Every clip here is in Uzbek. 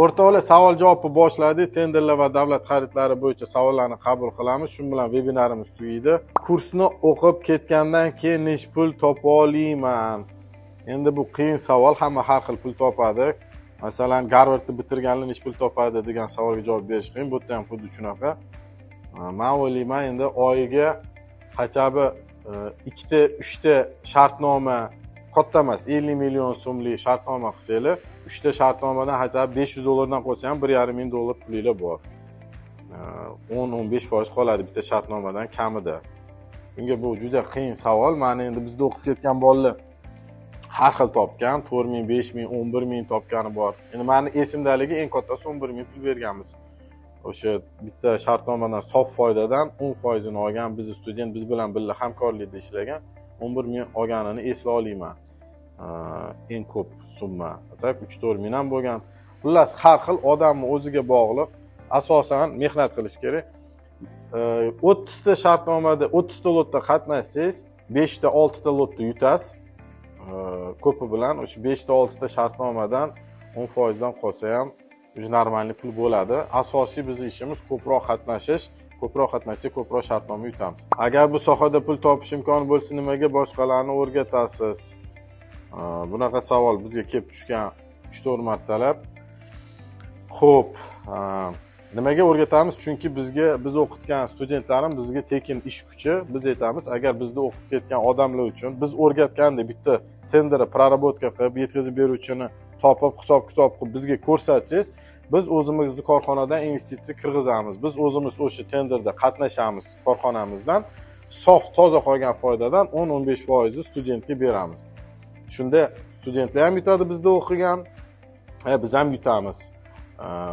O'rtoqlar, savol javobni boshladik. Tenderlar va davlat xaridlari bo'yicha savollarni qabul qilamiz. Shu bilan vebinarimiz tugaydi. Kursni o'qib ketgandan keyin necha pul topa olaman? Endi bu qiyin savol, hamma har xil pul topadi. Masalan, Garvardni bitirganlar necha pul topadi degan savolga javob berish qiyin. Bu yerda ham xuddi shunaqa. Men o'ylayman, endi oyiga хотя бы ikkita, uchta shartnoma, katta emas, 50 million so'mlik shartnoma qilsanglar, uchta shartnomadan хотя бы 500 dollardan qolsa ham 1,5 ming dollar pulinglar bor. 10-15% qoladi bitta shartnomadan kamida. Bunga bu juda qiyin savol. Mana endi bizda o'qib ketgan bolalar har xil topgan, 4 ming, 5 ming, 11 ming topgani bor. Endi meni esimdaligi eng kattasi 11 ming pul berganmiz. O'sha bitta shartnomadan sof foydadan 10%ini olgan bizni student, biz bilan birga hamkorlikda ishlagan, 11 ming olganini eslay olmayman. Eng ko'p summa. Так, 3-4 ming ham bo'lgan. Xullas, har xil odamning o'ziga bog'liq. Asosan mehnat qilish kerak. 30 ta shartnomada, 30 ta lotda qatnashsangiz, 5 ta, 6 ta lotda yutasiz. Ko'pi bilan o'sha 5 ta, 6 ta shartnomadan 10% dan qolsa ham уже нормальный pul bo'ladi. Asosiy bizning ishimiz ko'proq qatnashish, ko'proq qatnashsak, ko'proq shartnoma yutamiz. Agar bu sohada pul topish imkoni bo'lsa, nimaga boshqalarni o'rgatasiz? Bunaqa savol bizga kelib tushgan 3-4 martalab. Xo'p, nimaga o'rgatamiz? Chunki biz o'qitgan studentlarimiz bizga tekin ish kuchi. Biz aytamiz, agar bizda o'qib ketgan odamlar uchun biz o'rgatgandek bitta tenderni проработка qilib, yetkazib beruvchini topib, hisob-kitob qilib bizga ko'rsatsangiz, biz o'zimizni korxonadan investitsiya kirgizamiz. Biz o'zimiz o'sha tenderda qatnashamiz korxonamizdan, sof toza qolgan foydadan 10-15% studentga beramiz. Shunda studentlar ham yutadi bizda o'qigan, biz ham yutamiz.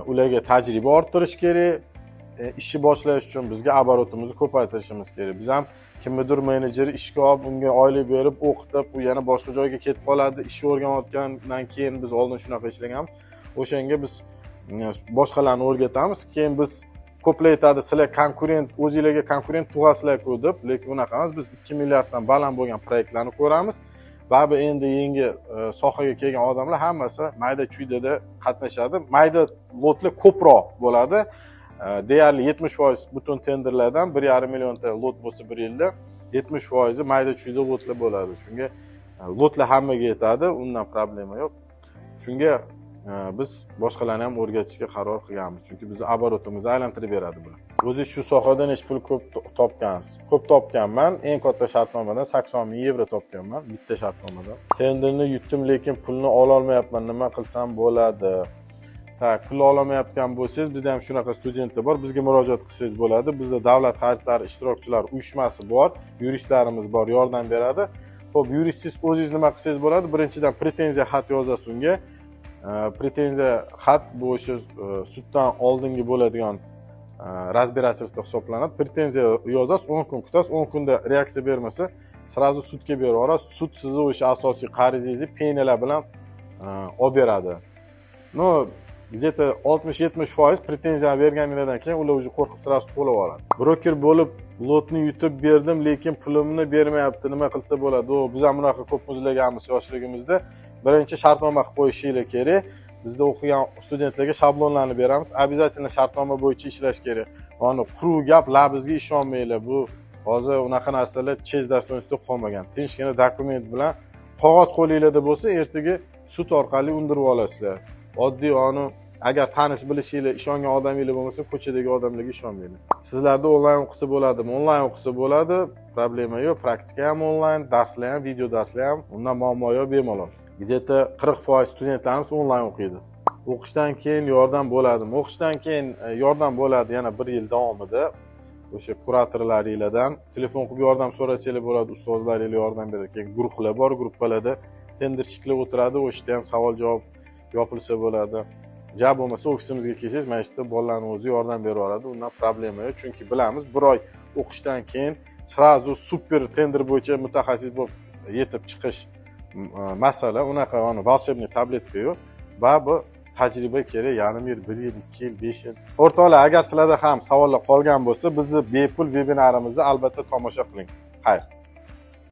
Ularga tajriba orttirish kerak, ishni boshlash uchun bizga оборот imizni ko'paytirishimiz kerak. Biz ham kimnidir menejeri ishga olib, unga oylik berib, o'qitib, u yana boshqa joyga ketib qoladi. Ishni o'rganayotgandan keyin biz oldin shunaqa ishlaganmiz. O'shanga biz boshqalarni o'rgatamiz. Keyin biz ko'plar aytadi, sizlar konkurent, o'zinglarga konkurent tug'asizlar-ku deb, lekin unaqa emas. Biz 2 milliarddan baland bo'lgan proyektlarni ko'ramiz. Baribir endi yangi sohaga kelgan odamlar hammasi mayda chuydada qatnashadi. Mayda lotlar ko'proq bo'ladi. Deyarli 70% butun tenderlardan 1,5 millionta lot bo'lsa bir yilda 70% mayda chuyda lotlar bo'ladi. Shunga lotlar hammaga yetadi, undan problema yo'q. Shunga biz boshqalarni ham o'rgatishga qaror qilganmiz, chunki bizni оборот imizni aylantirib beradi bular. O'zi shu sohada necha pul ko'p topgansiz? Ko'p topganman. Eng katta shartnomadan 80 ming yevro topganman, bitta shartnomadan. Tenderni yutdim, lekin pulni ola olmayapman. Nima qilsam bo'ladi? Tak, pul ololmayotgan bo'lsangiz, bizda ham shunaqa studentlar bor, bizga murojaat qilsangiz bo'ladi. Bizda davlat xaridlari ishtirokchilar uyushmasi bor, yuristlarimiz bor, yordam beradi. Xo'p, yuristsiz o'zingiz nima qilsangiz bo'ladi? Birinchidan pretenziya xat yozasiz unga. Pretenziya xat bu o'sha suddan oldingi bo'ladigan разбирательство hisoblanadi. Pretenziya yozasiz, 10 kun kutasiz, 10 kunda reaksiya bermasa, сразу sudga berib yuborasiz. Sud sizni o'sha asosiy qarzingizni penyalar bilan olib beradi. Ну, где-то 60-70% pretenziya berganinglardan keyin ular уже qo'rqib сразу to'lab yuboradi. Broker bo'lib lotni yutib berdim, lekin pulimni bermayapti. Nima qilsa bo'ladi? U biz ham bunaqa ko'p muzlaganmiz yoshligimizda. Birinchi shartnoma qilib qo'yishinglar kerak. Bizda o'qigan studentlarga shablonlarni beramiz. Обязательно shartnoma bo'yicha ishlash kerak. Mana quruq gap, labizga ishonmanglar. Bu hozir unaqa narsalar честь достоинство qolmagan. Tinchgina dokument bilan qog'oz qo'linglarda bo'lsa, ertaga sud orqali undirib olasizlar. Oddiy onu agar tanish bilishinglar, ishongan odaminglar bo'lmasa, ko'chadagi odamlarga ishonmanglar. Sizlarda onlayn o'qisa bo'ladimi? Onlayn o'qisa bo'ladi, problema yo'q. Praktika ham onlayn, darslar ham, video darslar ham, undan muammo yo'q, bemalol. Где-то 40% studentlarimiz onlayn o'qiydi. O'qishdan keyin yordam bo'ladimi? O'qishdan keyin yordam bo'ladi yana bir yil davomida. O'sha kuratorlaringlardan telefon qilib yordam so'rasanglar bo'ladi, ustozlaringlar yordam beradi. Keyin guruhlar bor, gruppalarda tendershiklar o'tiradi, o'sha yerda ham savol-javob yopilsa bo'ladi. Ja bo'lmasa ofisimizga kelsangiz, mana shu yerda bolalarning o'zi yordam berib yuboradi, undan problema yo'q. Chunki bilamiz, bir oy o'qishdan keyin сразу super tender bo'yicha mutaxassis bo'lib yetib chiqish masala, unaqa волшебный tabletka yo'q. Baribir tajriba kerak, yarim yil, 1 yil, 2 yil, 5 yil. O'rtoqlar, agar sizlarda ham savollar qolgan bo'lsa, bizni bepul vebinarimizni albatta tomosha qiling. Xayr.